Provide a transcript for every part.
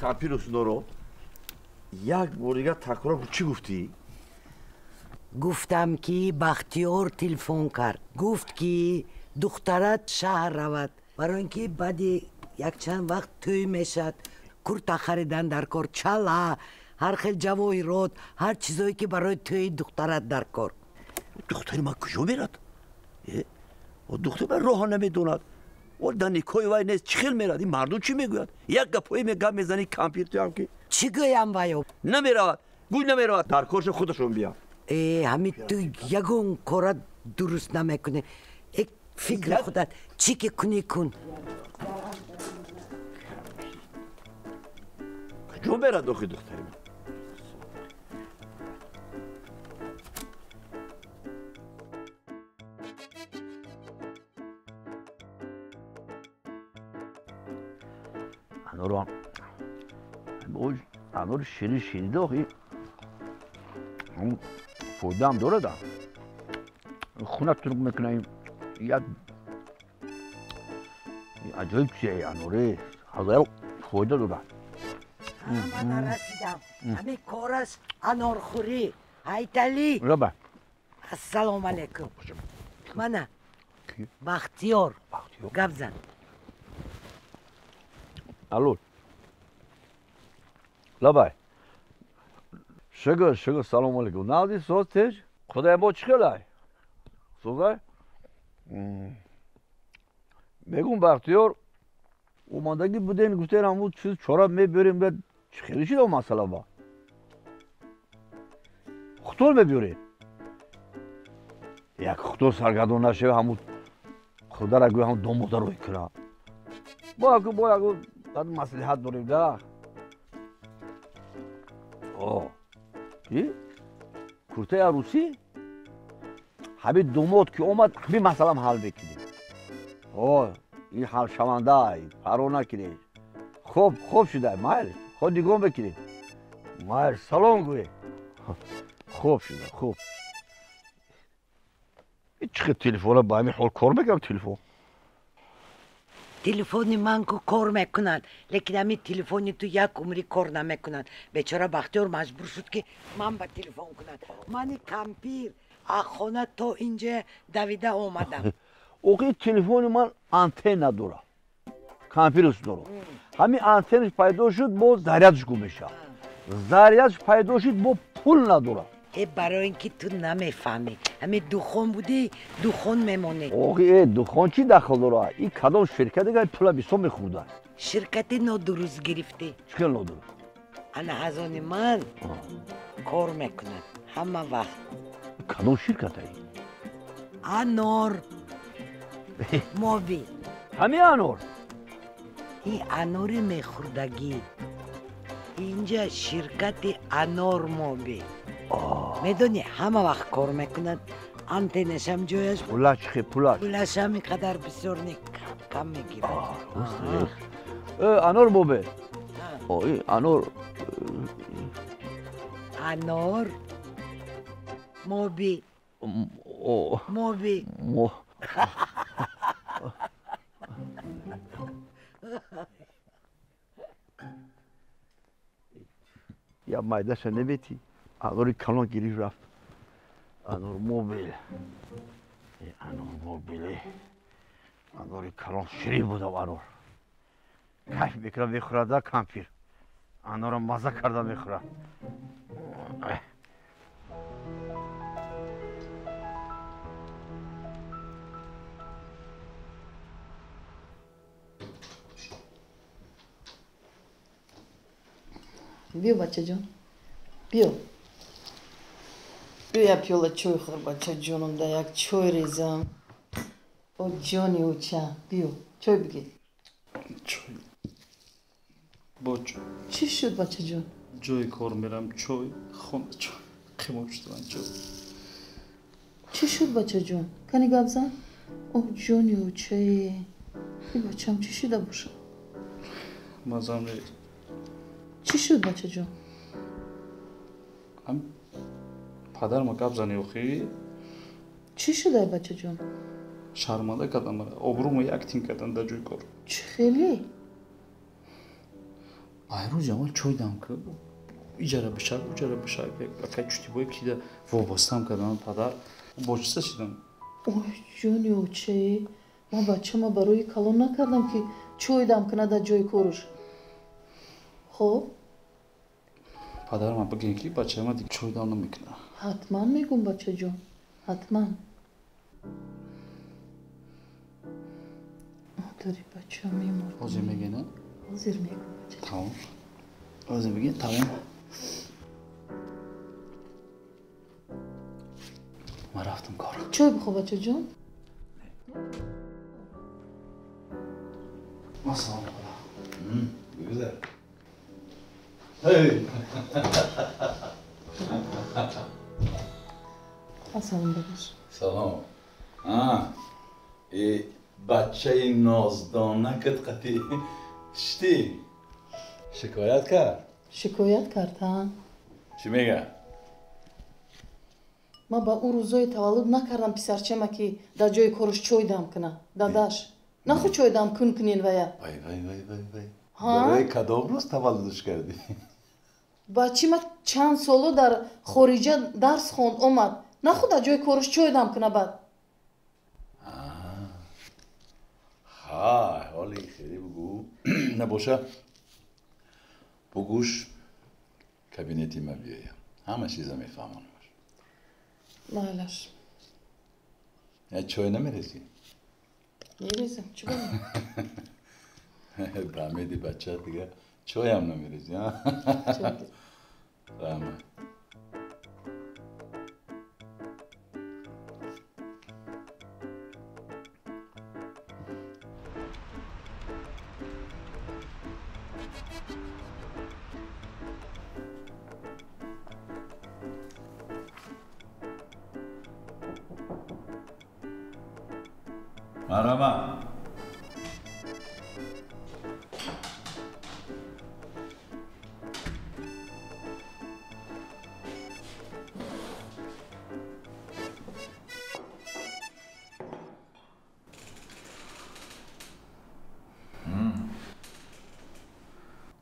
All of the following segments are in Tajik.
Кампир Ҳусноро як бор дигар такрор кун, чӣ гуфтӣ? Гуфтам, ки Бахтиёр телефон кард, гуфт, ки духтарат шаҳр равад, барои ин ки баъди якчанд вақт тӯй мешавад, курта харидан дар кор, чала, ҳар хел ҷавоҳирот, ҳар чизое ки барои тӯи духтарат дар кор. Духтари ман куҷо мерад? Духтари ман роҳа намедонад, дар никоҳи вай нест, чӣ хел мерад? Ин мардум чӣ мегӯяд? Як гапҳое мегап мезанӣ, кампир туям ки. Чӣ гӯям ваё? Намеравад, гӯй намеравад, дар корша худашон биям. Э, ҳами ту ягон кора дуруст намекунӣ. Э, фикри худат чӣ ки кунӣ, кун. Куҷо мерад охи духтари ман? Анорам анори ширин ширида охи фоидаам дорада, хона тунук мекуна, як аҷоиб чизе аноре ҳазор фоида дорад. Ман расидам, ҳамин кораш анорхӯрӣ. Ҳайталӣ, ассалому алайкум. Мана Бахтиёр, гап зан. Алло, лабай, шукр, шукр, салому алайкум. Нади соз, теж, худоя, бо чӣ хелай, созай? Мегум, Бахтиёр, омадагӣ буден, гуфтен ҳамун чиз чора мебиёрем, бад чӣ хеле шида масъала ба хутор мебиёрем, як хутор саргардон нашава, ҳамун худара гӯя, ҳамун домода рӯй кунам, бо яку бо яку маслиҳат дорем да. О, куртаи арӯсӣ, ҳамин домод ки омад, ҳамин масъалам ҳал мекунем. О, ин ҳалшаванда, парво накунед. Хоб, хоб шуда, майл, хоб нигоҳ мекунед, майл, салом гӯед. Хоб шуда, хоб. Чӣ хел телефона ба ҳамин ҳол кор мекунам телефон? Телефони ман ку кор мекунад, лекин ҳамин телефони ту як умрӣ кор намекунад. Бечора Бахтиёр маҷбур шуд, ки ман ба телефон кунад. Мани кампир аз хона то инҷа давида омадам. Охи, телефони ман антенна дорад, кампирус дорад. Ҳамин антеннаш пайдо шуд, бо зарядш гум мешавад, зарядш пайдо шуд, бо пул надорад. Э, барои ин ки ту намефаҳмӣ, ҳамин духон будӣ, духон мемонӣ. Охи, э, духон чӣ дахл дорад? Ин кадом ширкат дигар пула бисёр мехӯрдааст? Ширкати нодуруст гирифтӣ. Чӣ хел нодуруст? Ана аз они ман кор мекунад ҳама вақт. Кадом ширката? Анор Моби. Ҳамин анор? Ин анори мехӯрдагӣ. Инҷа ширкати Анор Моби, медонӣ, ҳама вақт кор мекунад, антеннашам ҷояш. Пулаш чӣ хел, пулаш? Пулашам ин қадар бисёр не, кам мегирад. Анор Мобе, анор. Анор Моби, Моби. Я майдаша неметӣ, анори калон гирифт, рафт. Анор Мобил, Анор Мобил, анори калон ширин будам, анор кайф мекунам, мехӯрада кампир, анора маза карда мехӯрад. Биё, бачаҷон, биё, биё, як пиёла чой хӯр, бачаҷоном, да як чой резам. О, ҷони оча, биё, чой бигир. Чой бо чой. Чӣ шуд, бачаҷон? Ҷои кор мерам, чой, хона чой, қимор шудам, чой. Чӣ шуд, бачаҷон? Кани гап зан. О, ҷони очае, и бачам чӣ шуда бошад? Мазам нест. Чӣ шуд, бачаҷон? Падарма гап зани охӣ. Чӣ шудай, бачаҷон? Шарманда кардам мара, обрӯмо як тин кардан дар ҷои кор. Чӣ хеле? Ай рӯзи аввал чой дам ки иҷара бишак, уҷара бишак, акай чутибое ки вобастам кардам падар. Бо чиса шидам? Ой, ҷони очае, ман бачама барои калон накардам ки чой дам кунад дар ҷои корш. Хоб? Падар ман бигӯем ки бачаи ман чой дам намекунад. Ҳатман мегӯм бачаҷон, ҳатман. Модари бача мемурд. Ҳозир мегӯй, на? Ҳозир мегӯм бачаҷон. Тамом. Ҳозир бигӯй, тамом. Ман рафтам кор. Чой бихӯр бачаҷон. Ассалому алайкум. Бигузар. Эй! Ассалому дадаш. Салом. Э бачаи ноздонакат қати шти шикоят кард? Шикоят кард, ҳа. Чӣ мега? Ман ба ӯ рӯзои таваллуд накардам писарчама ки дар ҷои корш чой дам куна. Дадаш, наху чой дам кун кунен вая. Вай, вай, вай, вай, вай. Барои кадом рӯз таваллудш кардӣ? Бачи ма чанд соло дар хориҷа дарс хонд омад. Наху дар ҷои корш чой дам куна баъд. Ҳа, ҳоли хеле бугӯ. Набоша, бугӯш кабинети ма биёям. Ҳама чиза мефаҳмонамаш. Майлаш. Я чой намерезӣ? Мерезам, чӣ бо? Ба умеди бача дига чойам намерезӣ, а? Раҳмат. Марама.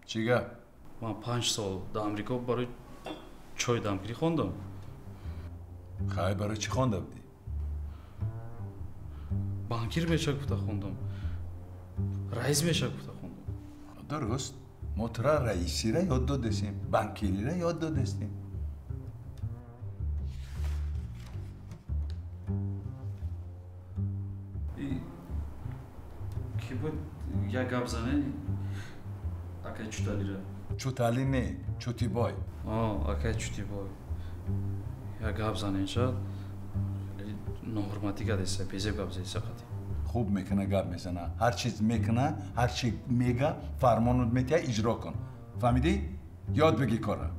Чӣ гап? Ман 5 сол дар Амрико барои чой дамгирӣ хондам. Хай, барои чӣ хонда будӣ? Банкир меша гуфта хондам. Раис меша гуфта хондам. Дуруст. Мо тура раисира ёд додестем, банкирира ёд додестем. Ки буд як гап зане? Акай Чуталира. Чутали не, Чутибой. Акай Чутибой. Як гап занен шад. Ноҳурматӣ кардеса, безеб гап задеса қати. Хуб мекуна, гап мезана. Ҳар чиз мекуна, ҳар чи мега, фармонут метиҳа, иҷро кун. Фаҳмидӣ? Ёд бигӣ кора.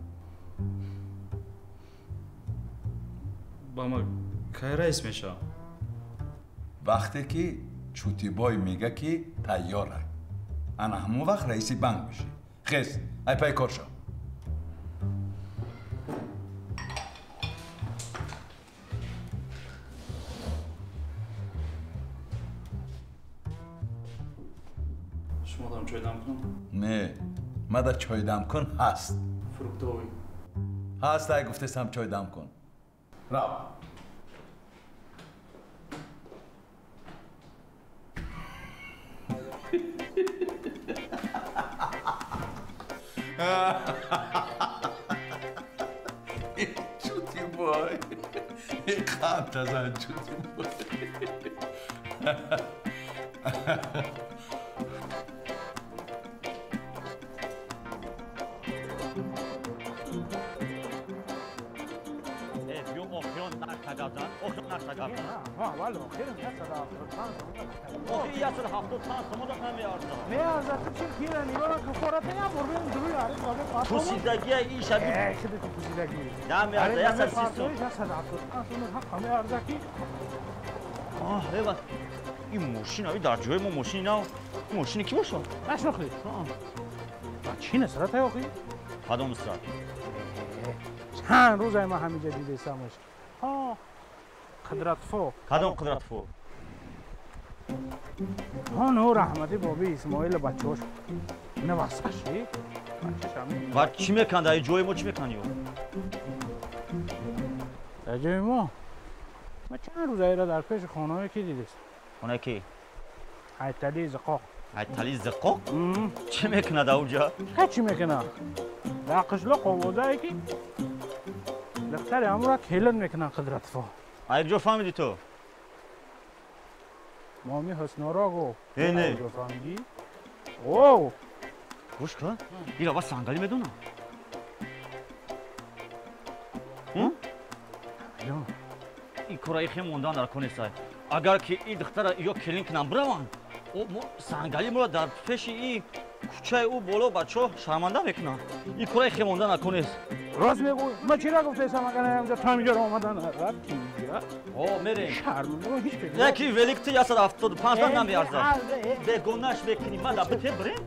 Ба ма кай раис мешавам? Вақте ки Чутибой мега ки тайёра. Ана ҳамон вақт раиси банк мешӣ. Хез, ай пай кор шав. Шумо дам чой дам кунам? Не, ма дар чой дам кун ҳаст. Фруктовый. Ҳаст, ай гуфтесам чой дам кун. Рав. Чутибой. Қанд тазан Чутибой. Ин мошин ави дар ҷои мо мошини нав. Мошини кӣ бошад? Нашнохтӣ? Чӣ нусрат охи? Кадом нусрат? Чанд рӯз ай ман ҳаминҷа дидесамаш. Қудратфо. Кадом Қудратфо? Ҳо, ну раҳмати боби Исмоила бачаҳош. Навасқаши? Ва чӣ мекунанд? Дар ҷои мо чӣ мекунанд ё? Дар ҷои мо? Ма чанд рӯз айра дар пеши хонаҳое ки дидест. Хонаи ки? Айтали Зиқоқ. Айтали Зиқоқ? Чӣ мекунад дар онҷа? Ҳеҷ чӣ мекунад. Дар қишлоқ овозае ки духтари ҳамонро келин мекунанд Қудратфо. Ай ҷо фаҳмидӣ ту? Моми Ҳусноро гуфт. Не, не. Ҷо фаҳмидӣ? О! Гӯш кун, ира ва сангалӣ медонам. Ин кора ихе мондан дар конесай. Агар ки ин духтара ё келин кунам бираванд, сангалӣ моро дар пеши ин кӯчаи ӯ боло бачаҳо шарманда мекунанд. Ин кора ихе мондан дар конест. Рост мегӯй, ман чира гуфтаистам, агар инҷа то инҷаро омадан рафти инҷа? О, мерем. Шарманда ҳеҷ фикр. Яки велик ту 175 ман намеарзад. Бегонаш мекунӣ, ман дар бите бирем?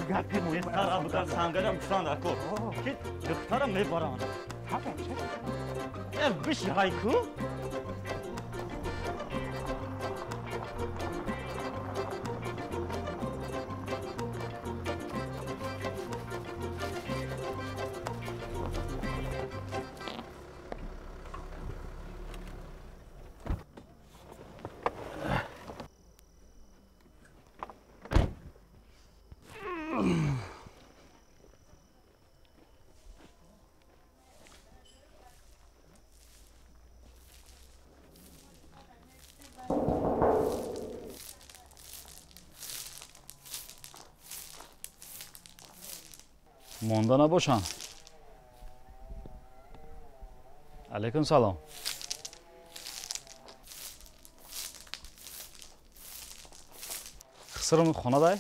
Гапи тара будан сангалиам гуфтан дар кор. Ки духтара мебаранд. Биши ҳайку? Монда набошанд. Алайкум салом. Хисрам хонадай?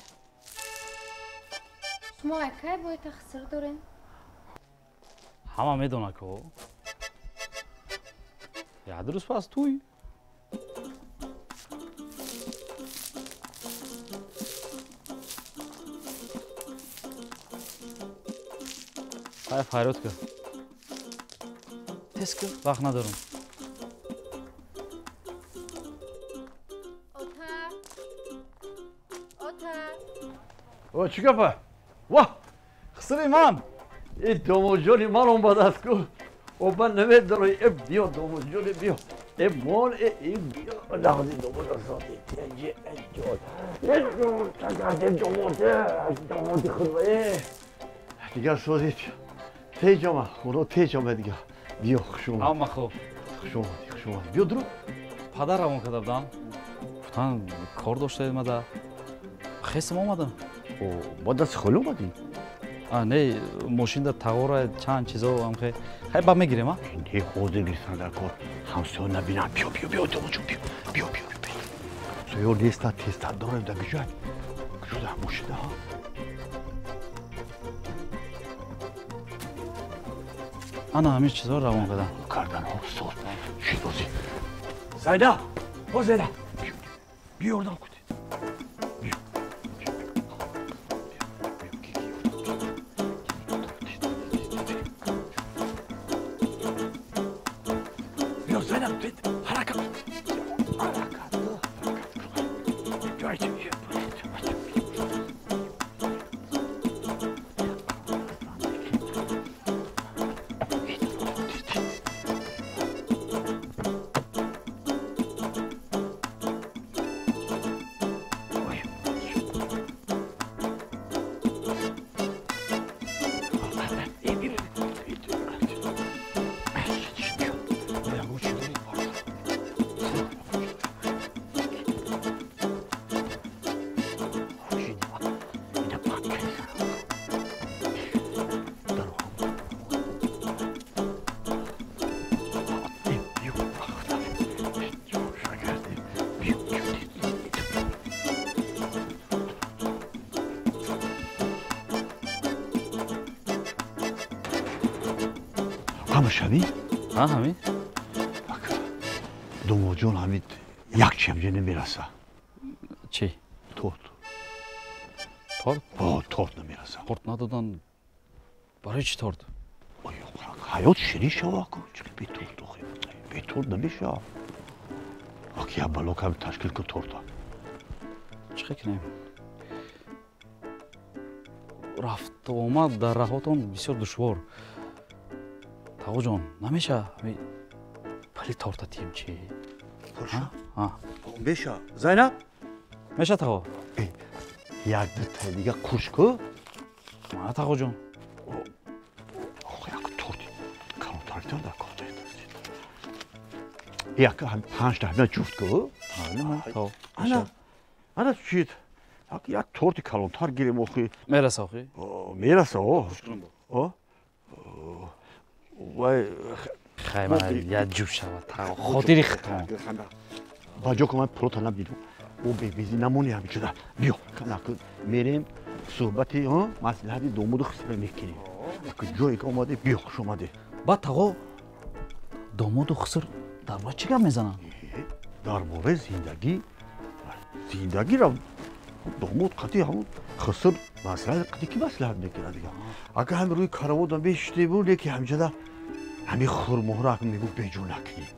Шумо акай боита хиср дорем? Ҳама медона ко. Як рӯз пас туй. Ай файрод кун. Тез кун, вақт надорам. Ота. Ота. О, чӣ гапа? Ва! Хисри ман. Э домоҷони ман омадааст ку. О, ман намедонам, э биё домоҷони биё. Э мон, э биё. Лаҳзи домоҷон соти тенҷи э ҷон. Э тагарде домоде, домоди худ э. Дигар созид. Теҷ омад, худо теҷ омад дигар. Биё, хуш омад. Ҳама хуб. Хуш омадӣ, хуш омадӣ. Биё дуруд. Падар равон карда будам. Гуфтан кор доштаед мада. Хестам омадам. О, ба дасти холӣ омадӣ? А, не, мошинда тағора чанд чизо ам хе. Хай ба мегирем, а? Не, ҳозир гирифтан дар кор. Ҳамсоя набинам. Биё, биё, биё, домоҷон, биё. Биё, биё, биё. Ҳамсоё неста, тезтар дорем да куҷо? Куҷо дар мошинда, ҳа? Ана ҳамин чизҳоро равон кардам. Кардан соз. Шидози. Зайда! О, Зайда! Биё, ёрдам кун. Биё. Биё, Зайда, ҳаракат. Ҳаракат. Ҳаракат. Ҳамаш ҳамин? Ҳа, ҳамин. Домоҷон ҳамин як чамҷа намераса. Чӣ? Торт. Торт? О, торт намераса. Торт надодан. Барои чӣ торт? Ҳаёт ширин шава ку. Чӣ бе торт охи? Бе торт намешава. Аки я бало кам ташкил ку торта. Чӣ кунем? рафту омад дар раҳотон бисёр душвор. Тағоҷон, намеша пали торта тием чи? Меша. Зайнаб? Меша тағо. Як дутаи дига қуш ку? Мана тағоҷон. Як торти калонтар дар кор. Як панҷта ҳамина ҷуфт ку? Ана, ана чит. Як торти калонтар гирем охи. Мераса охи? Мераса, о. О. Вай хайма як ҷуфт шавад. Хотири хитон. Ба ҷо ку ман пулота набидум. О бебези намони ҳамичуда. Биё, мерем суҳбати маслиҳати домоду хисра мекунем. Ҷое ки омаде, биё, хуш омаде. Баъд тағо домоду хиср дар бораи чӣ гап мезананд? Дар бораи зиндагӣ. Зиндагиро домод қатъи ҳамун хиср маслиҳат қатъи ки маслиҳат мекунад дига. Агар ҳами рӯи каравотам бешитему, леки ҳамҷада ҳами хурмоҳро ак мегӯ беҷо накунем.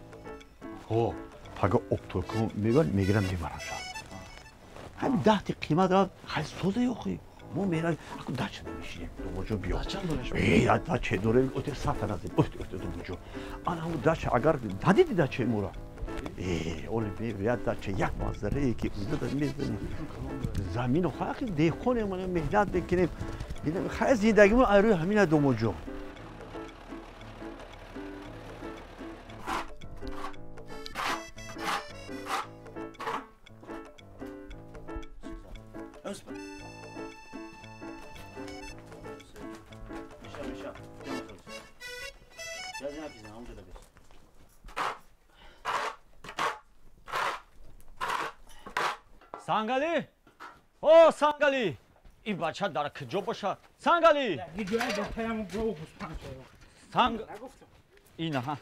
О, пага обтойко мебаранд, мегиранд, мебаранд шаҳр. Ҳами даҳти қимат рафт, хай созе охи. Мо меравем, аку дача намешинем. Домоҷон биё. Э, дача дорем, оте сата назем. Оте, оте домоҷон. Ана ҳамун дача агар надиди дачаи моро. Э, оли меояд дача як манзарае ки унҷо мезанем. Замину хай деҳқонем, меҳнат мекунем. Хай зиндагимон ай рӯи ҳамина домоҷон. Сангалӣ? О, Сангалӣ! Ин бача дар куҷо бошад? Сангалӣ! Санг... Инаҳа.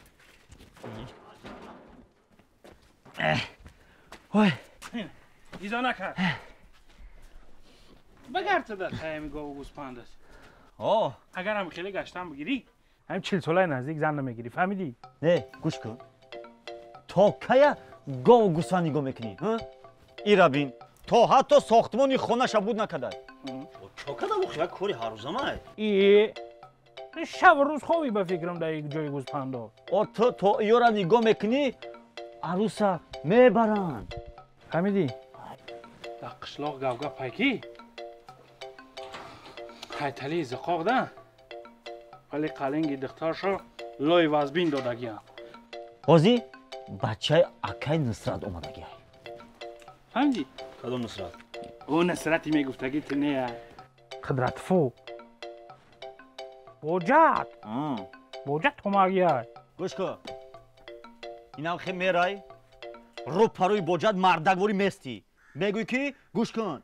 Ой. Изо накард. Багар ту дар таями гову гӯспанд аст. О! Агарам хеле гаштан бигирӣ, ҳамин 40 солаи наздик зан намегирӣ, фаҳмидӣ? Не, гӯш кун. То кая гову гӯсфанд нигоҳ мекунӣ? Ира бин, то ҳатто сохтмони хонаша буд накардай. Чо кардам охи, як кори ҳаррӯзамай. Е, шабу рӯз хобӣ ба фикрам дар ҷои гӯспандо. О, ту то иёра нигоҳ мекунӣ, арӯса мебаранд. Фаҳмидӣ? Дар қишлоқ гавгав пайкӣ ҳайталии зиқоқ да, вале қалинги духтаршо лои вазбин додагиам. Ҳозир бачаи акаи Нусрат омадагиай. Фаҳмидӣ? Кадом Нусрат? Ӯ Нусрати мегуфтагӣ ту не, Қудратфу. Боҷат. Боҷат омагиай. Гӯш кун. Инам хе мерай, рӯ парӯи боҷат мардакворӣ местӣ. Мегӯй ки гӯш кун.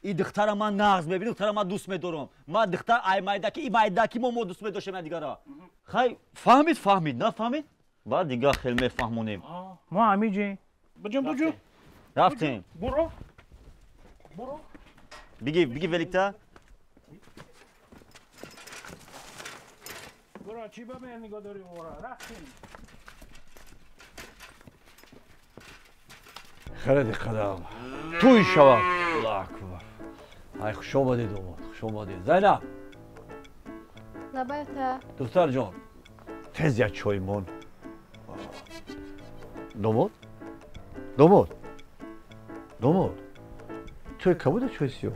И духтара ман нағз мебинам, духтара ман дӯст медорам. Ман духтар ай майдаки, и майдаки мо дӯст медоштем дигара. Хай, фаҳмид, фаҳмид, нафаҳмид? Баъд дига хел мефаҳмонем. Мо ҳамиҷем. Буҷум, буҷум. Рафтем. Буро. Буро. Биги, биги великта. Буро, чӣ ба мер нигоҳ дорӣ ора? Рафтем. Харади қадам. Тӯй шавад. Аллоҳ акбар. Ай хуш омадед, домод, хуш омадед. Зайнаб. Лабайта. Духтарҷон, тез як чой мон. Домод? Домод? Домод? Чой кабуда, чой сиёҳ?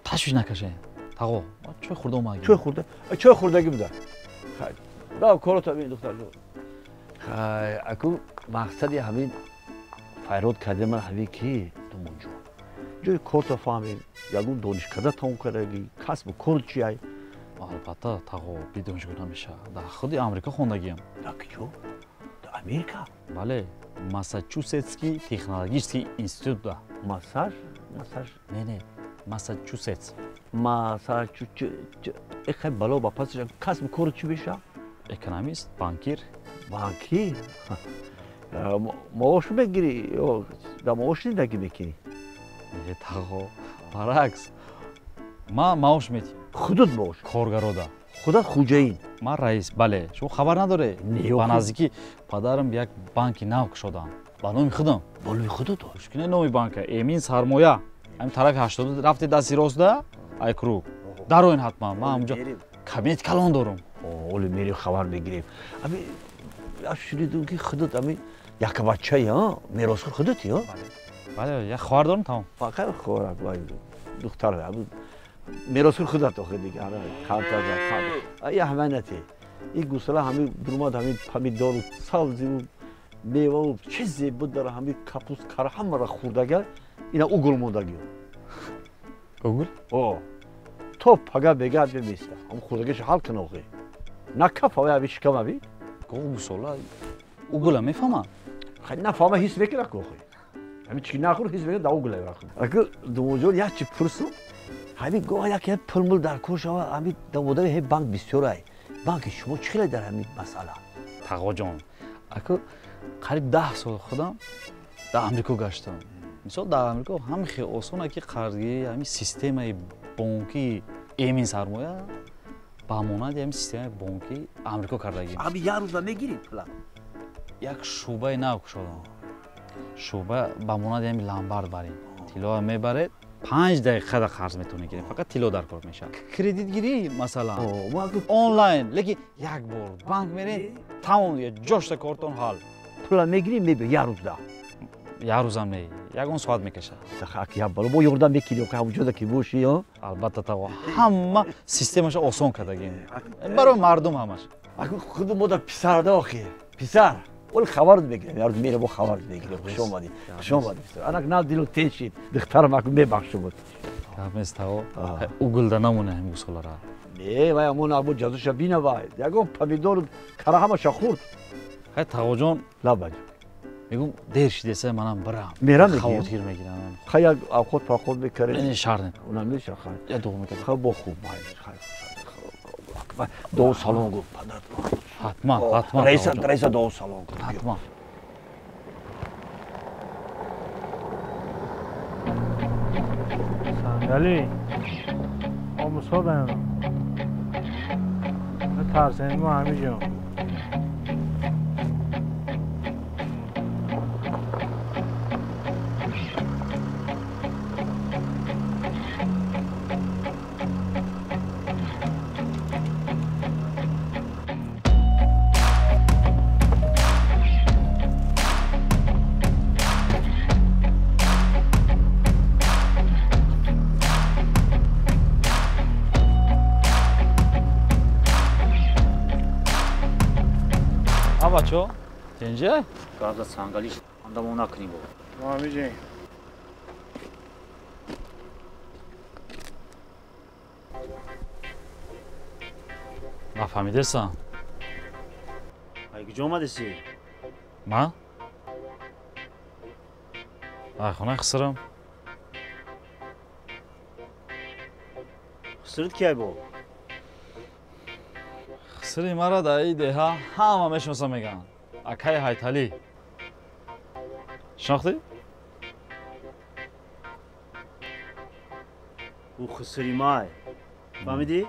Ташвиш накашед. Тағо, чой хӯрда омадагӣ. Чой хӯрда? Чой хӯрдагӣ буда. Хай, рав корото бин, духтарҷон. Хай, аку мақсади ҳамин файрод кардем ман ҳамин ки домодҷон. Ҷои корто фаҳмем, ягон донишкарда тамом кардагӣ, касбу кор чиай? Албатта, тағо, бидонишгоҳ намешавад. Дар худи Амрико хондагиам. Дар куҷо? Дар Америка? Бале, Массачусетский технологический институт да. Массаж? Массаж? Не, не, Массачусетс. Массачу... Эхай бало ба пасаш касбу кор чӣ мешавад? Экономист, банкир. Банкир? Маош мегирӣ ё дар маош зиндагӣ мекунӣ? Не, тағо, баръакс. Ман маош медиҳам. Худат маош? Коргарода. Худат хуҷаин? Ман раис, бале. Шумо хабар надоред? Ба наздикӣ падарам як банки нав кушоданд. Ба номи худам. Ба номи худат? Гӯш кунед номи банка. Эмин сармоя. Ҳамин тарафи 80 рафте дасти ростда, Айкруг. Дароин ҳатман. Ман ҳамҷо кабинет калон дорам. Оли мерим хабар мегирем. Ами шунидум ки худат ами яка бачаи, а? Меросхӯр худати, а? Бале, як хоҳар дорам тамом. Фақат хоҳар, вай духтар, меросхӯр худат охир дига, ана камтар кам. Я ҳаманати. Ин гусала ҳами дурмад ҳами помидору сабзиву меваву чизе буд дара ҳами капуст кара ҳамаро хӯрдага, ина угул мондагиё. Угул? О. То пага бега беместа. Ҳам хӯрдагиша ҳал кун охир. На кафа вай аби шикам аби. Гов гусола угула мефаҳмад? Хай нафаҳма ҳис мекунад ку охир. Ҳами чи нахӯр ҳис мекунад да угула вақт. Аку думоҷон як чи пурсум, ҳами гоҳ як пулмул дар кор шава, ҳами даводави ҳе банк бисёр ай. Банки шумо чӣ хеле дар ҳамин масъала? Тағоҷон, аку қариб 10 сол худам дар Амрико гаштам. Мисол дар Амрико ҳам хеле осон ки қарзгирӣ, ҳамин системаи бонкии эмин сармоя ба монанди ҳамин системаи бонкии Амрико кардагӣ. Ҳами як рӯза мегирид пула? Як шӯъбаи нав кушодам. Шӯъба ба монанди ҳамин ломбард барин. Тиллоа мебаред, 5 дақиқада қарз метавонед гиред, фақат тилло дар кор мешавад. Кредитгирӣ масалан онлайн, лекин як бор банк меред, тамом дига ҷошта кортон ҳал. Пула мегирӣ, мебиёй як рӯзда. Як рӯзам не, ягон соат мекашад. Сахак як бало бо ёрдам мекунӣ, ҳамҷода ки бошӣ, ё? Албатта тағо, ҳама системаша осон кардагем. Барои мардум ҳамаш. Аку худу мода писарда охир. Писар. Ол хабар мегирем, як рӯз мерем бо хабар мегирем. Хуш омадӣ. Хуш омадӣ писар. Анак на дилу тешид. Духтарам аку мебахшум. Гап нест тағо. Угулда намона ҳам гусолара. Не, вай амон абу ҷазуша бина вай. Ягон помидор кара ҳамаша хӯрд. Хай тағоҷон. Лабаҷ. Мегум дер шидеса манам бирам. Мерам мегӣ? Хавотир мегирам. Хай як авқот пахот мекарем. Не, шарт не. Унам меша хай. Я дуғ мекардам. Хай бо хуб май. Хай. Дуо салом гуфт падар. Ҳатман, ҳатман. Раиса, раиса дуо салом гуфт. Ҳатман. Сандали. Омусо даён. Натарсен мо ҳамиҷо. Бачо, тенҷа? Газа сангалиш андамо накунӣ бо. Мо ҳамиҷем. Нафаҳмидесам. Ай куҷо омадеси? Ман? Ай хонаи хисрам. Хисрит ки ай бо? Хисри мара дар ин деҳа ҳама мешиносам мегӯянд. Акаи Ҳайталӣ. Шинохтӣ? Ӯ хисри май. Фаҳмидӣ?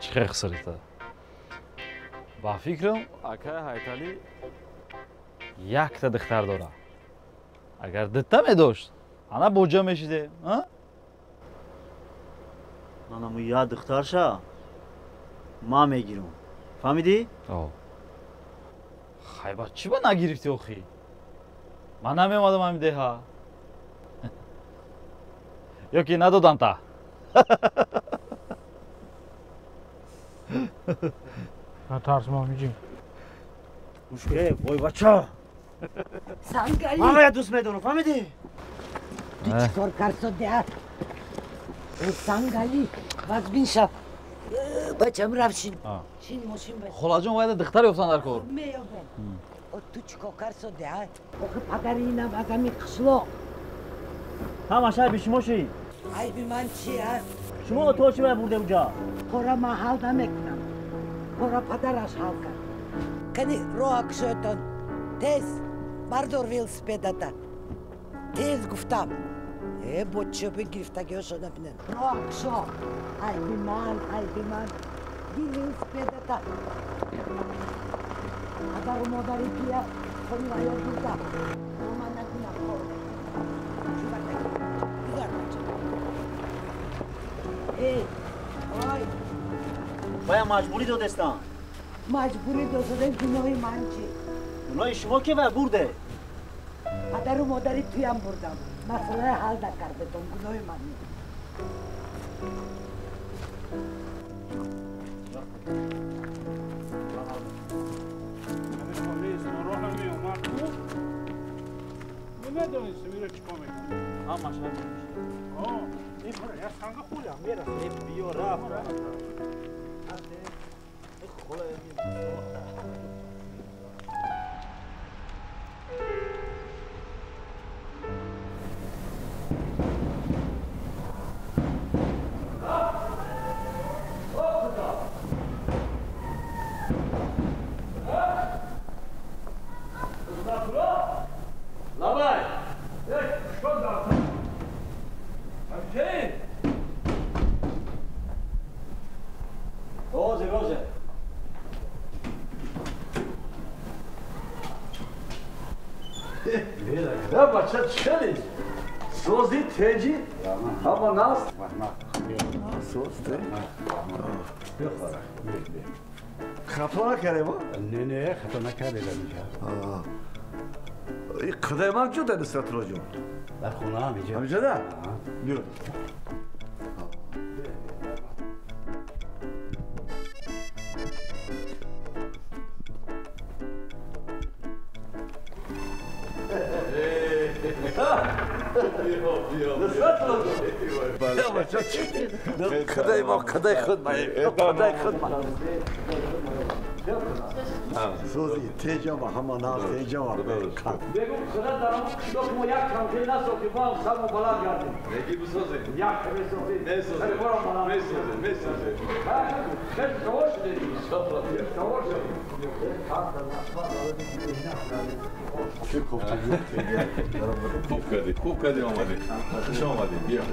Чӣ хел хисрита? Ба фикрам акаи Ҳайталӣ якта духтар дорад. Агар дитта медошт, ана боҷа мешидем, а? Манаму як духтарша ман мегирам. Фаҳмидӣ? Хай ба чӣ ба нагирифтӣ охӣ? Ман намеомадам ҳамин деҳа. Ё ки надодам та? Натарс мо ҳамиҷем. Гӯш кун, вой бача. Сангали. Ман вая дӯст медорам, фаҳмидӣ? Ту чӣ кор кард деҳа? Сангали, вазбин шав. Бачам рафт шин. Шин мошин ба. Холаҷон вайда духтар ёфтан дар кор. Меёбем. Ту чӣ кор кард деҳа? Охи падари инам аз ҳамин қишлоқ. Ҳамаш айби шумо шид. Айби ман чи а? Шумо то чӣ вай бурде уҷа? Кора ман ҳал намекунам. Кора падараш ҳал кард. Кани роҳа кушоятон. Тез бардор велосипедата. Тез гуфтам. Бо чӯби гирифтагиҳошона бинед. Роҳа кушо. Айби ман, айби ман. Гир велосипедата. Падару модари туя хони ваё бурда. Ман накунам кор. Гузар бача. Эй, ой. Бая маҷбурӣ додестам. Маҷбурӣ додадем, гуноҳи ман чӣ? Гуноҳи шумо ки вай бурде? Падару модари туям бурдам. Масъаларо ҳал накардетон, гуноҳи ман нест. Намедонистам иро чӣ кор мекунам. Ҳамаш ҳамин. Ин хора як санга хӯрам мерасад. Биё рафт. Бача чӣ сози теҷи ҳама наст хато накардем? Не, не, хато накардем. Қадай ман ҷо дар Нусратулло ҷон? Дар хона ҳамиҷа. Ҳамиҷа да? Биё. Қадай мо, қадай худ ма, қадай худ ма. Сози теҷама, ҳама наз теҷама. Бегум, худа дарам қишлоқ мо як кампей насохтем, мо ҳам сармо баланд гардем. Неки бисозем. Як месозем. Месозем. Месозем, месозем. Хеле савор шудем. Савор шудем. Хуб кардӣ, хуб кардӣ омадӣ. Хуш омадӣ, биё.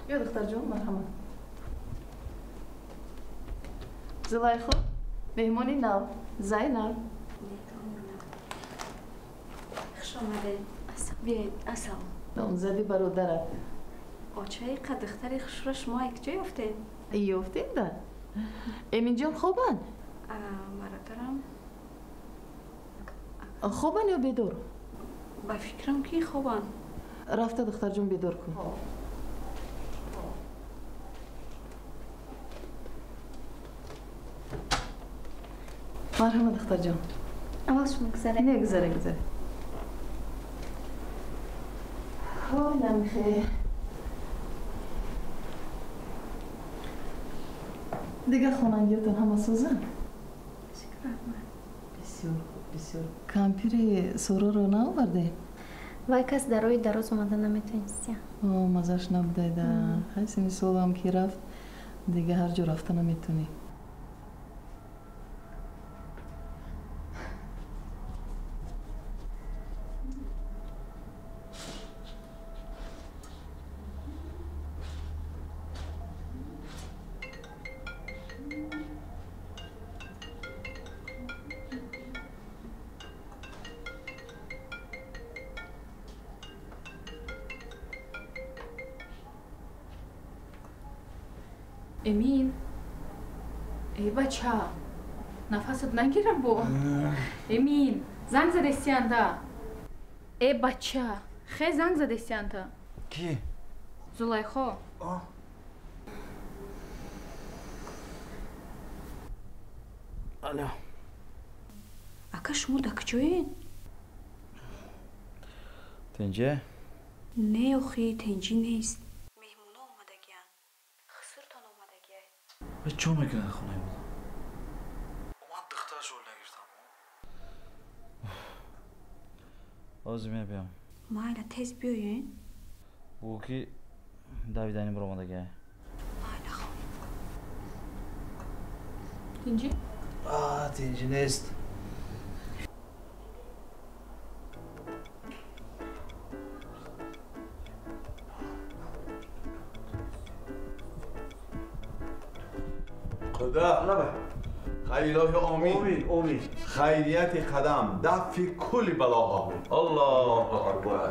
Биё, духтарҷон, марҳамат. Зулайхо, меҳмони нав, Зайнаб. Хуш омадед. Биёед, ассалом. Номзади бародарат. Очаи қа духтари хушро шумо якҷо ёфтед? Ёфтем да. Эминҷон хобанд? Бародарам. Хобанд ё бедор? Ба фикрам ки хобанд. Рафта духтарҷон бедор кун. Марҳамат, духтарҷон. Аввал шумо гузаред. Не, гузаре, гузаре. Ой, намихе. Дигар хонандиётон ҳама созанд? Шукр, раҳмат. Бисёр хуб, бисёр. Кампири Сороро наовардем? Вай кас дар роҳи дароз омада наметавонистия. Мазаш набудайда. Ҳай сини солам ки рафт, дига ҳар ҷо рафта наметавонӣ. Эмин, эй бача, нафасат нагирам бо. Эмин, занг задестианда. Э бача, хе занг задестианда. Ки? Зулайхо. Алло. Ака, шумо дар куҷоед? Тинҷе? Не, охи, тинҷӣ нест. Чӣ мекунад хонаи мо? Ман духтарашро нагирифтам. Ҳозир мебиям. Майла, тез биёед. Бу ки давидани биромадагиай. Майла, хоб. Тинҷӣ? Тинҷӣ нест. Илоҳи омин. Омин, омин. Хайрияти қадам, дафъи кулли балоҳо. Аллоҳу акбар.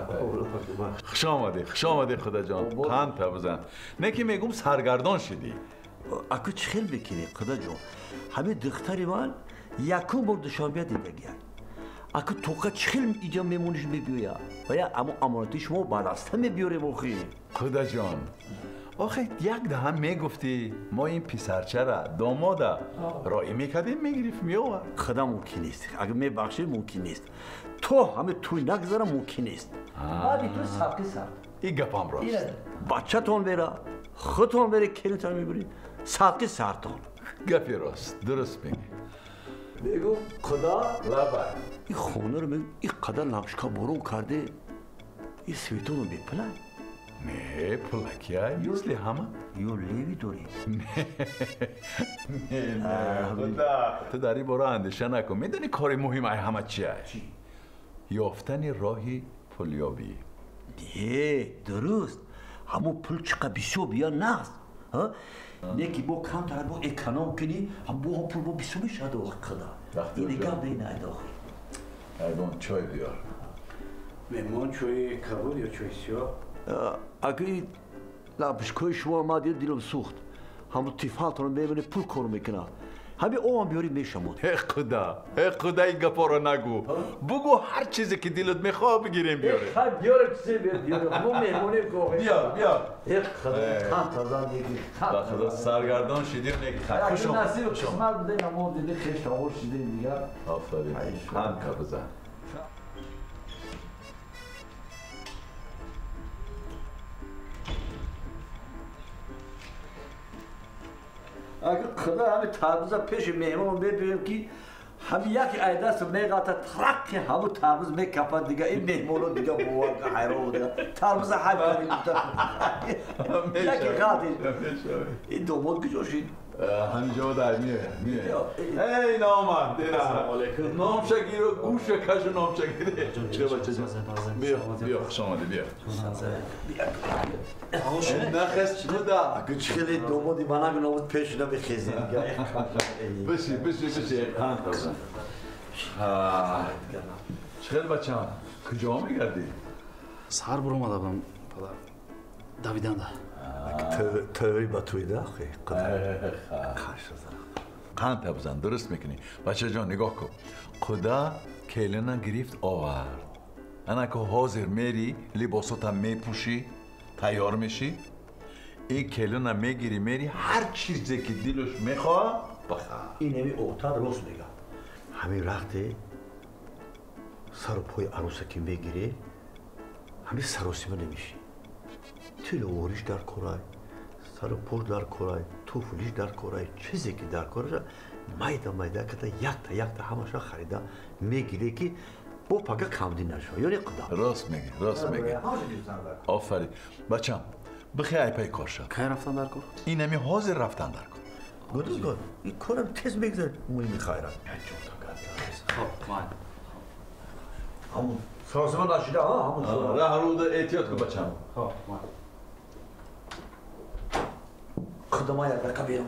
Хуш омадӣ, хуш омадӣ Худоҷон. Қанд табзан. Не ки мегум саргардон шидӣ. Аку чӣ хел мекунӣ, Худоҷон? Ҳамин духтари ман якум бор Душанбе дидагия. Аку тоқа чӣ хел иҷа мемониш мебиёя? Ва я амо амонати шумо ба даста мебиёрем охи. Худоҷон, охе як даҳан мегуфтӣ, мо ин писарчара, домода роӣ мекардем, мегирифт, меовард. Худо мумкин нест. Агар мебахшӣ мумкин нест. То ҳаме тӯй нагзара мумкин нест. Баъди тӯй сарқи сар. Ин гапам рост. Бачатон бера, худтон бере, келинтон мебуред, сарқи сартон. Гапи рост, дуруст мегӣ. Мегӯм Худо лабай. Ин хонаро мегӯм ин қадар лампочка борон карде, ин светоно бепулай. Не, пулакия, мисли ҳама. Ё леви дорӣ? Не, не, Худо, ту дар ин бора андеша накун. Медонӣ кори муҳим ай ҳама чия? Ёфтани роҳи пулёбӣ. Не, дуруст. Ҳамон пул чӣ қадр бисёр бия наст. Не ки бо камтар бо эконом кунӣ, бо пул бо бисёр мешавад Худо. Ин гап не айдохи. Ягон чой биёр. Меҳмон чои кабуд ё чои сиёҳ? Агар лампочкаи шумо ман дидам дилам сӯхт. Ҳамон тифалтонро мебинед пул кор мекунад. Ҳамин обам биёред мешамод. Э Худо, э Худо, ин гапҳоро нагӯ. Бугӯ ҳар чизе ки дилат мехоҳад бигирем биёрем. Хай биёрем чизе биёрем. Мо меҳмонем гоҳе. Биёр, биёр. Э Худо, қанд тазан неки. Ба Худо саргардон шидем неки. Хуш омад. Насиб қисмат буда мо диди хеш тавор шидем дигар. Офарин. Қанд кабзан. Агар Худо ҳамин тарбуза пеши меҳмон мебиёем ки ҳамин яке ай даст меғалта тараққи ҳамун тарбуз мекафад дига ин меҳмоно дига бовар ҳайрон буда тарбуза ҳайф кардем гуфта яке ғалтиш ин домод куҷо шид? ҳаминҷо дар меояд меояд. Эй номард, номшагиру гӯша кашу номшагир. Бیا бачаҷон, бیا бیا, хуш омадӣ, бیا. Нахес Худо. Аку чӣ хеле домоди манам номуд пеш намехезем. Биши, биши, биши. Чӣ хел бачам, куҷо мегардӣ? Саҳар буромада будам падар, давиданда. Тӯй ба тӯйда охи. Қанд табзан, дуруст мекунӣ. Бачаҷон, нигоҳ кун. Худо келина гирифт овард. Ана ку ҳозир мери, либосота мепӯшӣ, тайёр мешӣ. Ин келина мегирӣ, мери, ҳар чизе ки дилаш мехоҳад бихар. Ин ҳами отат рост мегӯяд. Ҳамин вақте сару пои арӯса ки мегирӣ, ҳамин саросима намешӣ. Тиловориш дар корай, сару пош дар корай, туфлиш дар корай, чизе ки дар кораша майда майда карда якта якта ҳамаша харида мегирӣ ки бо пага камдӣ нашавад. Ё не Худо? Рост мегӣ, рост мегӣ. Офарин. Бачам, бихе ай пай кор шав. Кай рафтан дар кор? Ин ҳами ҳозир рафтан дар кор. Гудузгор, ин корам тез мегзарад, муҳими хайрат. Хоб, ман. Ҳамун саросима нашида, ҳамун. Раҳ рӯда эҳтиёт кун бачам. Хоб, ман. Худо ман як дақиқа берам.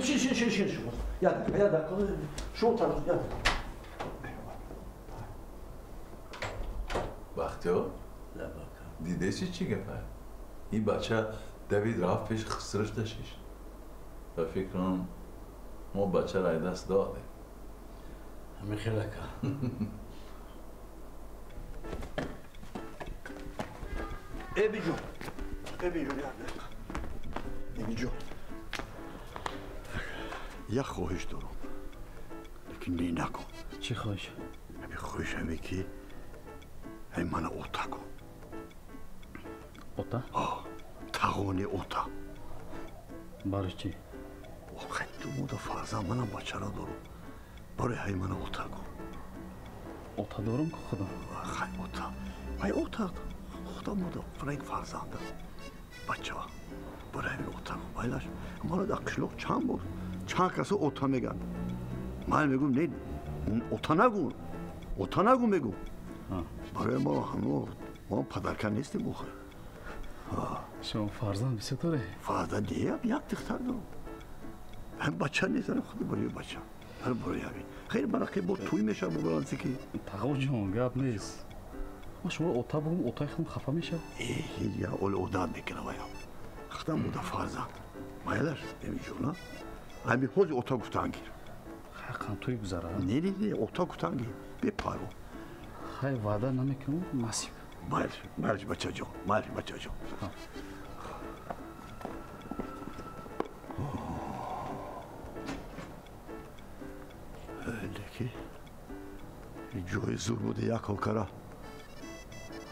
Шин, шин, шин, шин, шумо. Як дақиқа, як дақиқа. Шумо тарбуз, як дақиқа. Бахтиёр, дидеси чӣ гапа? Ин бача давид рафт пеши хисраш дашиш. Ба фикрам мо бачаро ай даст додем. Ҳамин хел ака. Эбиҷон, Эбиҷон, як дақиқа. Эбиҷон, як хоҳиш дорам, лекин не накун. Чӣ хоҳиш? Ҳамин хоҳиш ҳаме ки ҳамин мана ота кун. Ота? Тағони ота. Барои чӣ? Охай ту мода фарзанд, манам бачара дорам. Барои ҳамин мана ота кун. Ота дорам ку худо? Хай ота. Ҳай ота. Худо мода франк фарзанда. Бача. Барои ҳамин ота кун. Байлаш. Мана дар қишлоқ чанд бор чанд касо ота мегӯянд. Ман мегӯм не, ота нагӯ. Ота нагӯ мегӯм. Барои мо ҳамо мо падарка нестем охир. Шумо фарзанд бисёр доред? Фарзанд не, як духтар дорам. Ҳам бача нест, худи барои бача. Ҳар барои ҳамин. Хеле барақи бо тӯй мешавад бо баланси ки. Тағоҷон, гап нест. Ма шумо ота бугум, отаи худам хафа мешавад. Ҳеҷ гап, оли одат мекунам ваям. Худам буда фарзанд. Майлаш, эмиҷона. Ҳамин ҳозир ота гуфтан гир. Ҳаққан тӯй гузарад. Не, не, не, ота гуфтан гир. Бепарво. Хай ваъда намекунам, насиб. Майлаш, майлаш бачаҷон, майлаш бачаҷон. Леки ҷои зур буда як ҳокара.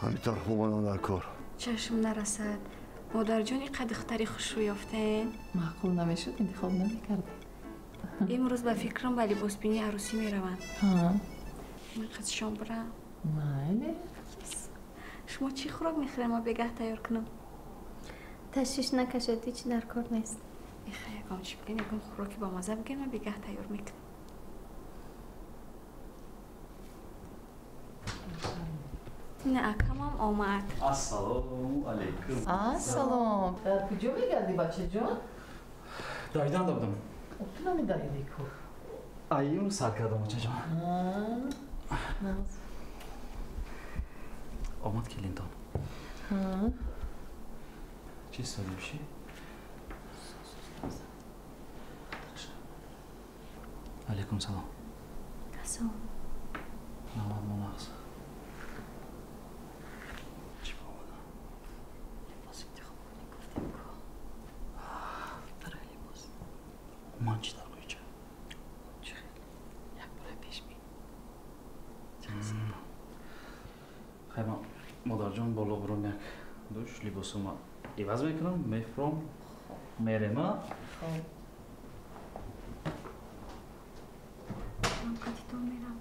Ҳамин тараф омадан дар кор. Чашм нарасад. Модарҷон, иқа духтари хушрӯ ёфтаен. Маъқул намешуд, интихоб намекардем. Имрӯз ба фикрам ба либосбинии арӯсӣ мераванд. Ман қизшон бурам. Майли. Шумо чӣ хӯрок мехӯред, ман бегаҳ тайёр кунам? Ташвиш накашед, ҳеҷ дар кор нест. Иха, ягон чӣ бигӯен, ягон хӯроки бомазза бигӯен, ман бегаҳ тайёр мекунам. Не, акамам омад. Ассалому алайкум. Ассалом. Куҷо мегардӣ, бачаҷон? Давидан будам. Ту намедавидӣ ку? Аюм сар кардам, очаҷон. Омад келинтон. Чӣ солимши? Алайкум салом. Ассалом. Намад монақс. Ман чӣ дар кӯча? Чӣ хел? Як бора пеш би. Хай, ман модарҷон боло бурам як душ, либосума иваз мекунам, мефурам, мерема. Хоб. Ман қатитон мерам.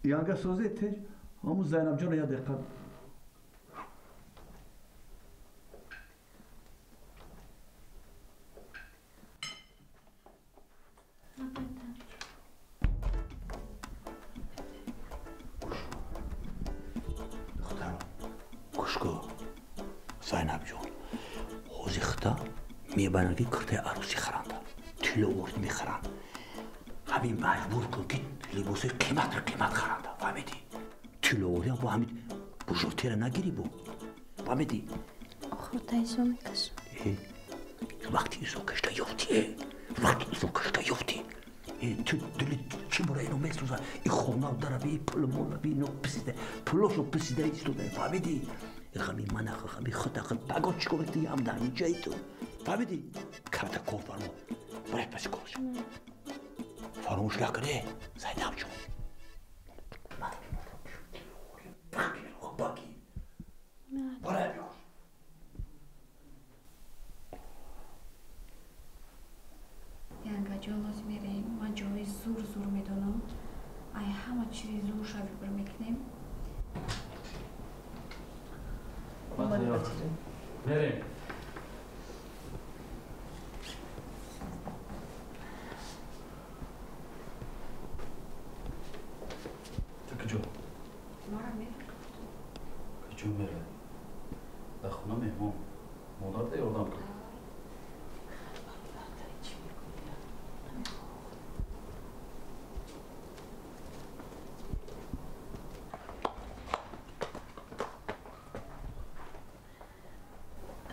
Янга созе теҷ, ҳамун Зайнабҷон як дақиқа. Зайнабҷон, ҳозир хита мебаранд ки киртаи арӯсӣ харанда, тилло орд мехаранд. Ҳамин маҷбур кун ки либосои қиматро қимат харанда, фаҳмидӣ? Тилло ордиам бо ҳамин бужотера нагирӣ бо, фаҳмидӣ? Охирта изо мекашам. Вақти изо кашта ёфтӣ, вақти изо кашта ёфтӣ. Ту дили чӣ бора ино месӯза? И хона дараби, и пул молаби, ино писида, пулошо писида истода, фаҳмидӣ? Хами манаха, хами хита, хит паго чӣ кор мекунӣ ҳам дар инҷаи ту? Фаҳмидӣ? Камта кор фармо. Барай паси корш. Фаромӯш накунӣ, Зайнабҷон. Барай биёр. Янгаҷон, лозим мерем. Ман ҷои зур зур медонам. Ай ҳама чизи зурша вибр мекунем. Мерем. Ту куҷо? Мара мерам. Куҷо меравӣ? Дар хона меҳмон. Модарта ёрдам кун.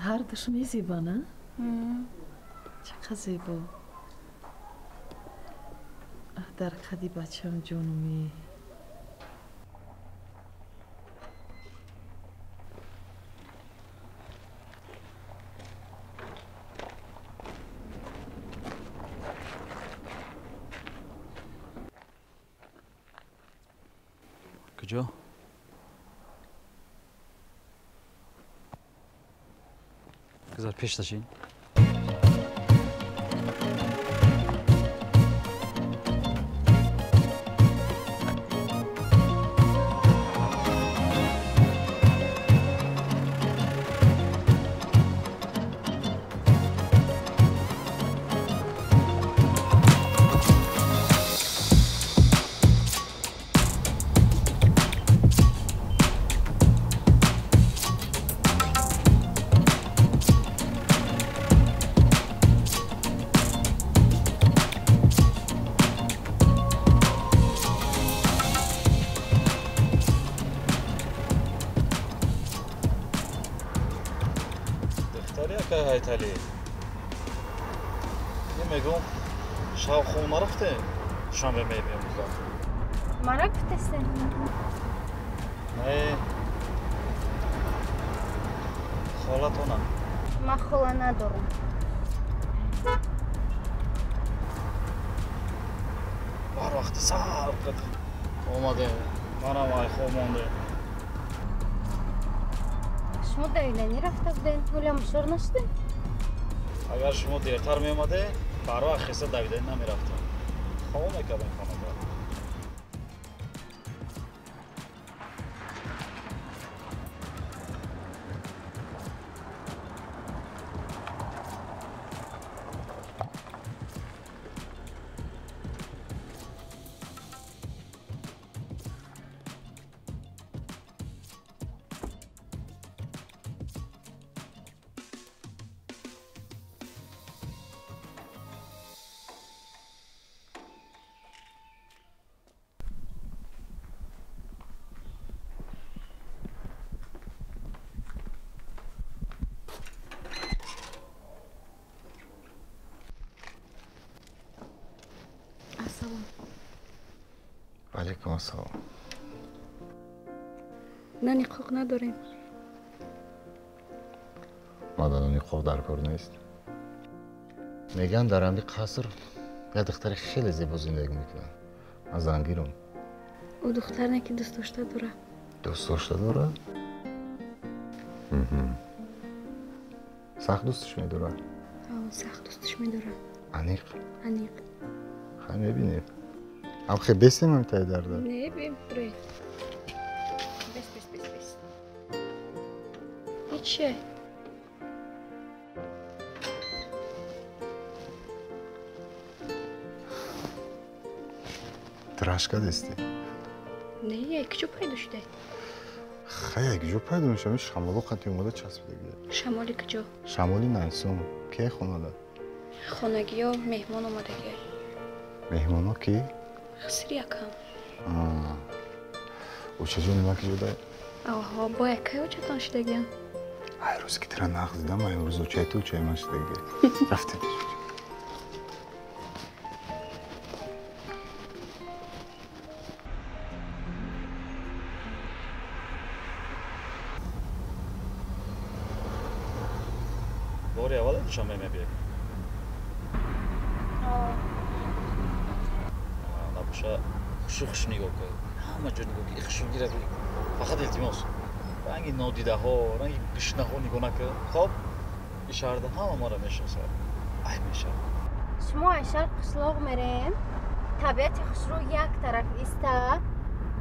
Ҳардуш мезеба, на? Чӣ қадр зебо. Дар қади бачам ҷонуми. Куҷо? Гузар пеш ташин. Сайталӣ. Мегӯм, шаб хоб нарафте? Душанбе мебиям буза. Мара гуфтастен? Не. Холатона. Ман хола надорам. Бар вақти сар қад омадем. Манам ай хоб мондем. Шумо давиданӣ рафта будем, ҳоло мушор нашудем? Агар шумо дертар меомаде, барвақт хеста давиданӣ намерафтем. Хоб мекардем хонада. Алейкум ассалом. Нони қоқ надорем. Мада нони қоқ дар кор нест. Мегӯянд дар ҳамин қаср як духтари хеле зебо зиндагӣ мекунад. Ман зангирам. Ӯ духтар не ки дӯст дошта дорад. Дӯст дошта дорад? Сахт дӯсташ медорад? Сахт дӯсташ медорад. Аниқ? Аниқ. Хай мебинем. Ам хе бесем ам тай дарда? Не, бем, брой. Бес, бес, бес, бес. Иче. Трашка дести? Не, як куҷо пайдо шуда? Хай, як куҷо пайдо мешавад? Шамоло қати омада часпида. Шамоли куҷо? Шамоли Найсум. Ке хонада? Хонагиё меҳмон омадагиё. Меҳмоно ки? Хисри якам. Очаҷони ман ки ҷода? Аҳо, бо якай очатон шидагиян. Ай рӯз ки тира нағз дидам, ай рӯз очаи ту очаи ман шидагия. Рафтем. Бори аввал Душанбе мебиёй? Набоша, хушу хуш нигоҳ кун. Ҳама ҷо нигоҳ кун. Хушугира фақат илтимос. Ранги нодидаҳо, ранги гушнаҳо нигоҳ накун. Хоб, ин шаҳрда ҳама маро мешиносад. Айб мешавад. Шумо аз шаҳр қишлоқ мерем, табиати хушрӯ як тараф иста,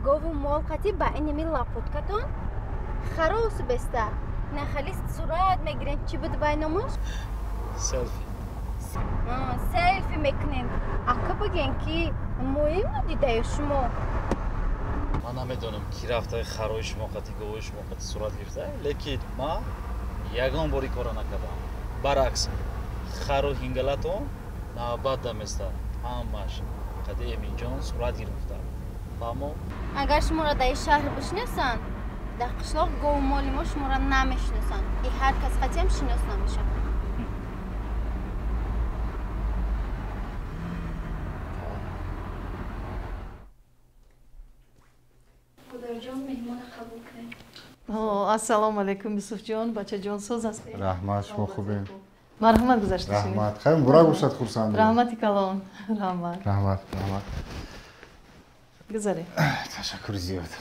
гову мол қатӣ ба иними лапуткатон харосу беста. Нахалист сурат мегирем. Чӣ буд вай номаш? Селфи. Селфи мекунем. Ака бигем ки моим надидаю шумо. Ман намедонам ки рафта харои шумо қати говои шумо қати сурат гирифта, лекин ман ягон бор ин корро накардам. Баръакс, хару ҳингалатон навбат даместа, ҳамааш қади Эминҷон сурат гирифта. Фаҳмо? Агар шуморо дар ин шаҳр бишиносанд, дар қишлоқ гову моли мо шуморо намешиносанд. И ҳар кас қатиам шинос намешавад. Модарҷон, меҳмона қабул кунед. Ассалому алайкум, Юсуфҷон, бачаҷон, соз ҳастед? Раҳмат, шумо хубем? Марҳамат гузашта шунед. Раҳмат. Хайр, муборак бошад, хурсандем. Раҳмати калон. Раҳмат. Раҳмат, раҳмат. Гузаред. Ташаккури зиёд.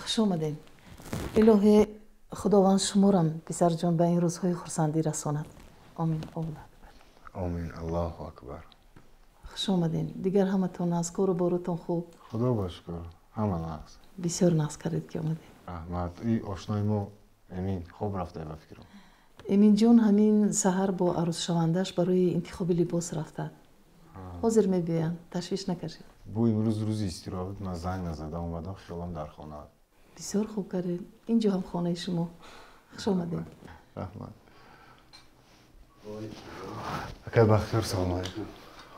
Хуш омадед. Илоҳе Худованд шуморам, писарҷон, ба ин рӯзҳои хурсандӣ расонад. Омин. Аллоҳу акбар. Омин. Аллоҳу акбар. Хуш омадед. Дигар ҳаматон аз кору борутон хуб? Худо ба шукр, ҳама нағз. Бисёр нағз кардед ки омадед. Раҳмат. И ошнои мо Эмин хоб рафта ба фикрам. Эминҷон ҳамин саҳар бо арӯсшавандааш барои интихоби либос рафтад. Ҳозир мебиёянд, ташвиш накашед. Бу имрӯз рӯзи истироҳат, ман занг назада омадам, хиёлам дар хона. Бисёр хуб кардед. Инҷо ҳам хонаи шумо. Хуш омадед. Раҳмат. Акай Бахтиёр, салому алайкум.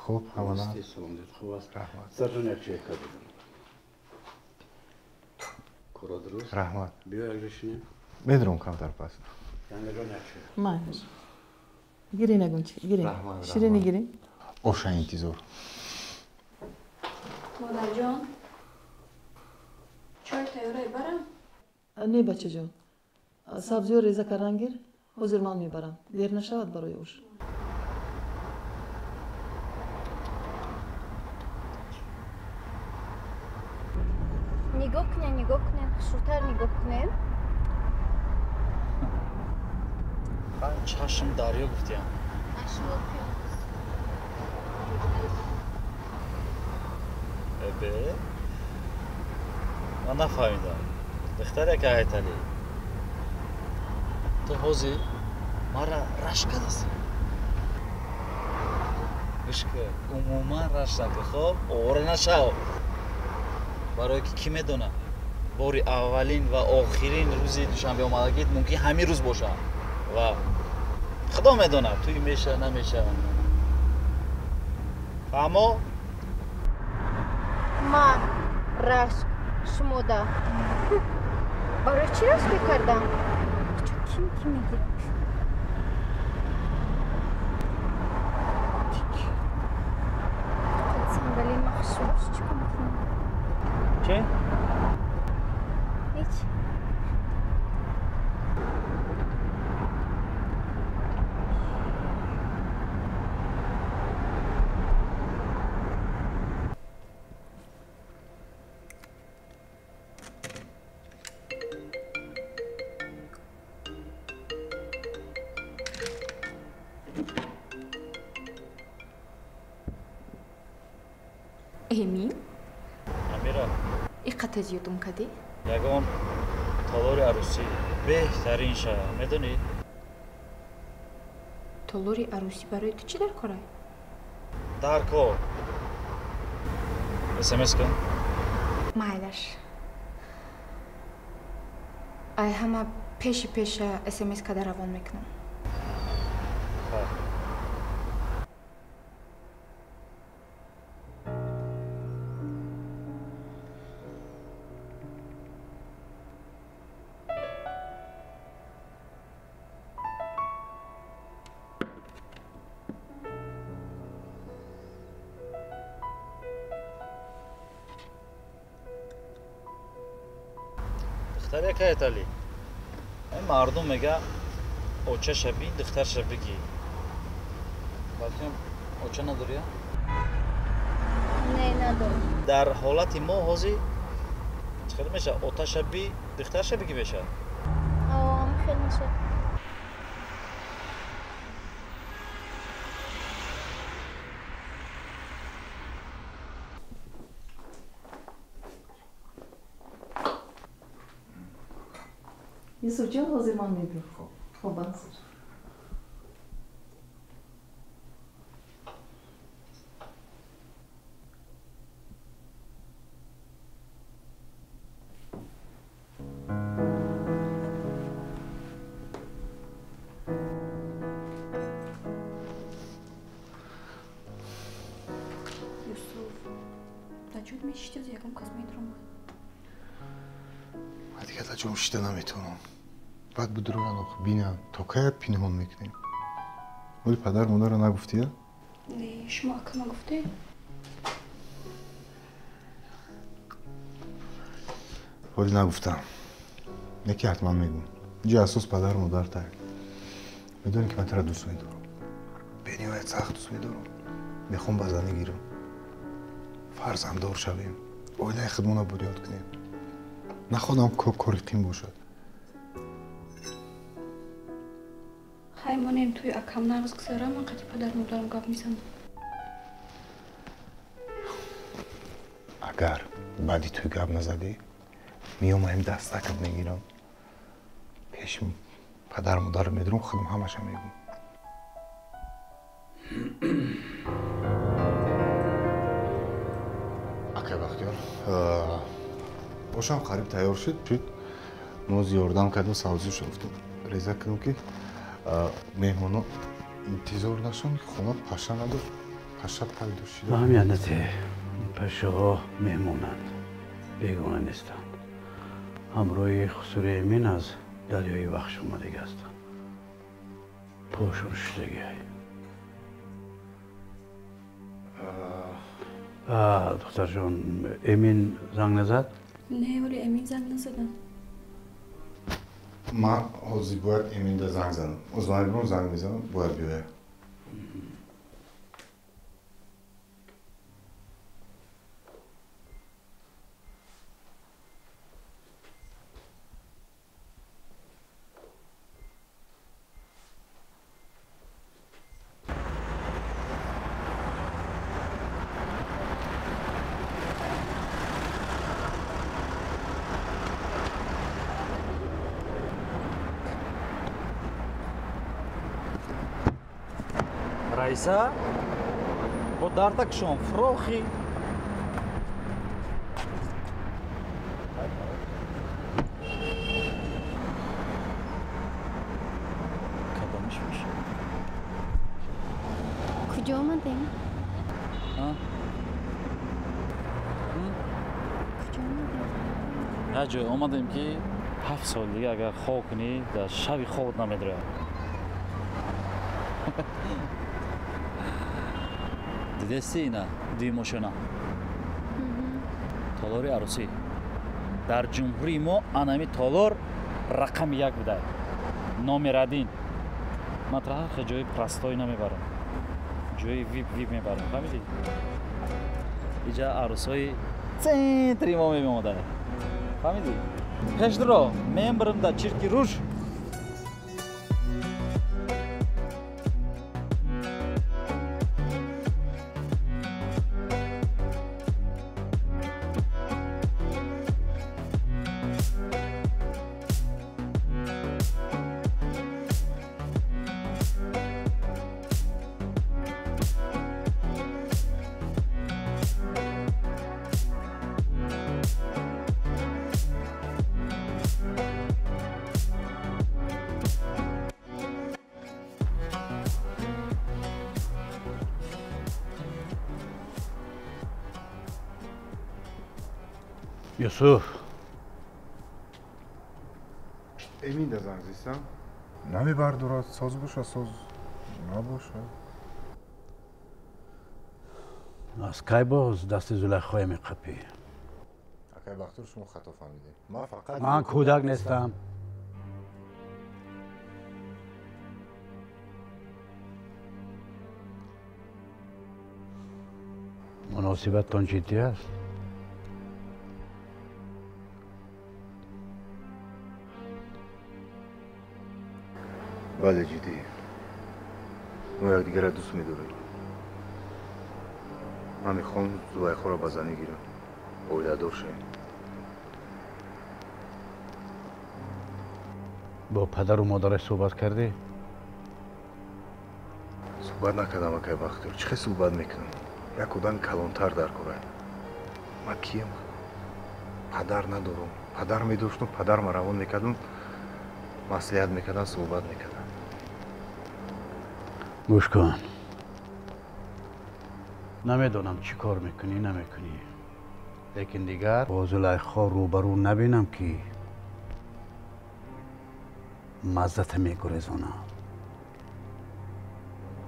Хуб, ҳама нағз? Хуб аст. Раҳмат. Сартон як чой кардем. Кора дуруст? Раҳмат. Биё як ҷо шинем. Медурам камтар пас. Майлаш. Гирин агунчи, гирин. Ширини гирин. Оша интизор. Модарҷон, чой тайёрай барам? Не, бачаҷон. Сабзиё реза кардан гир. Ҳозир ман мебарам. Дер нашавад барои ош. Нигоҳ кунен, нигоҳ кунен, хушрӯтар нигоҳ кунен. Чашм дарё гуфтиям. Эбе? Ман нафаҳмидам. Духтар яка ҳайталӣ. Ту ҳозир мара рашк кардастӣ. Гӯш кун, умуман рашк накун, хоб? Овора нашав. Барое ки кӣ медонад, бори аввалин ва охирин рӯзи душанбе омадагит мумкин ҳамин рӯз бошад. Ва худо медонад, туй меша, намеша. Фаҳмо? Ман рашк шумода. Барои чӣ рашк мекардам? Чо ким ки мегирад? Сандалии ма хушрӯш чӣ кор мекунам? Чӣ? Ҳеч. Эмин? Амира. Иқата зиёдум кардӣ? Ягон толори арӯсӣ беҳтарин шава, медонӣ? Толори арӯсӣ барои ту чӣ дар корай? Дар кор. СМС кун. Майлаш. Ай ҳама пеши пеша СМС када равон мекунам. Духтар яка ҳайталӣ. Ин мардум мега очаша бин, духтарша бигӣ. Балким оча надорӣ? Не, надорам. Дар ҳолати мо ҳозир чӣ хел мешавад? Оташа би, духтарша бигӣ мешавад? О, хел мешавад. Юсуфҷон, ҳозир ман мебиём. Хоб, ҳозир. Юсуф, дар ҷойт мешиштӣ, ягон кас медиромад. Ман дигар дар ҷом шида наметавонам. Баъд бидурӯян, охи бинанд, то кай пинҳон мекунем? Оли падар модарро нагуфтия? Не, шумо акама гуфтед? Оли нагуфтам. Яке ҳатман мегӯм. Инҷа асос падару модар тай. Медонӣ ки ман туро дӯст медорам. Бениҳоят сахт дӯст медорам. Мехоҳам ба занӣ гирам. Фарзанддор шавем. Оилаи худмонро бунёд кунем. Нахоҳам кори қин бошад. Хай монем туи акам нағз гузара, ман қати падару модарам гап мезанам. Агар баъди туй гап назадӣ, меомаем дастакат мегирам. Пеши падару модарро медурам, худам ҳамаша мегӯм. Акай Бахтиёр, ошам қариб тайёр шуд. Шуд мо ёрдам кардем, савзиша гуфтем реза кунем ки меҳмоно интизор нашон, хона паша надошт, паша пайдо шуда. Аҳамият пашаҳо меҳмонанд, бегона нестанд. Ҳамроҳи хусури Эмин аз дарёи Вахш омадагӣ ҳастанд. Пошон шудагиай. Духтарҷон, Эмин занг назад? Не, вале Эмин занг назадан. Ман ҳозир бояд Эминда занг занам. Озман биром занг мезанам, бояд биёяд. Раиса, бо дартакшон фурохи. Кадомиш боша? Куҷо омадем? Куҷо омадем? Як ҷой омадем, ки 7 сол дига агар хоб кунӣ, дар шаби хобот намедрояд. Дидести ина дуюмошона? Толори арӯсӣ. Дар ҷумҳурии мо анами толор рақами 1 буда. Номер 1. Ман тра ҷои простой намебарам. Ҷои вип вип мебарам. Фаҳмидӣ? Иҷа арӯсҳои центри мо мемода. Фаҳмидӣ? Пешдро мембарам дар чирки руш. Юсуф. Эмин да занг зистам? Намебардорад, соз боша, соз набоша. Аз кай боз дасти Зулайхоя меқапӣ? Акай Бахтур, шумо хато фаҳмидед. Ман фақат Ман кӯдак нестам. Муносибаттон ҷиддӣ аст? Бале, ҷиддӣ. Мо якдигарро дӯст медорем. Ман мехоҳам Зулайхоро ба занӣ гирам, оиладор шавем. Бо падару модараш суҳбат кардӣ? Суҳбат накардам, акай Бахтиёр. Чӣ хел суҳбат мекунам? Як одами калонтар дар кора. Ман кием? Падар надорам. Падар медоштум, падар ма равон мекардум, маслиҳат мекардан, суҳбат мекардам. Гӯш кун. Намедонам чӣ кор мекунӣ, намекунӣ. Лекин дигар бо Зулайхо рӯбарӯ набинам, ки маззата мегурезонам.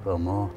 Ва мо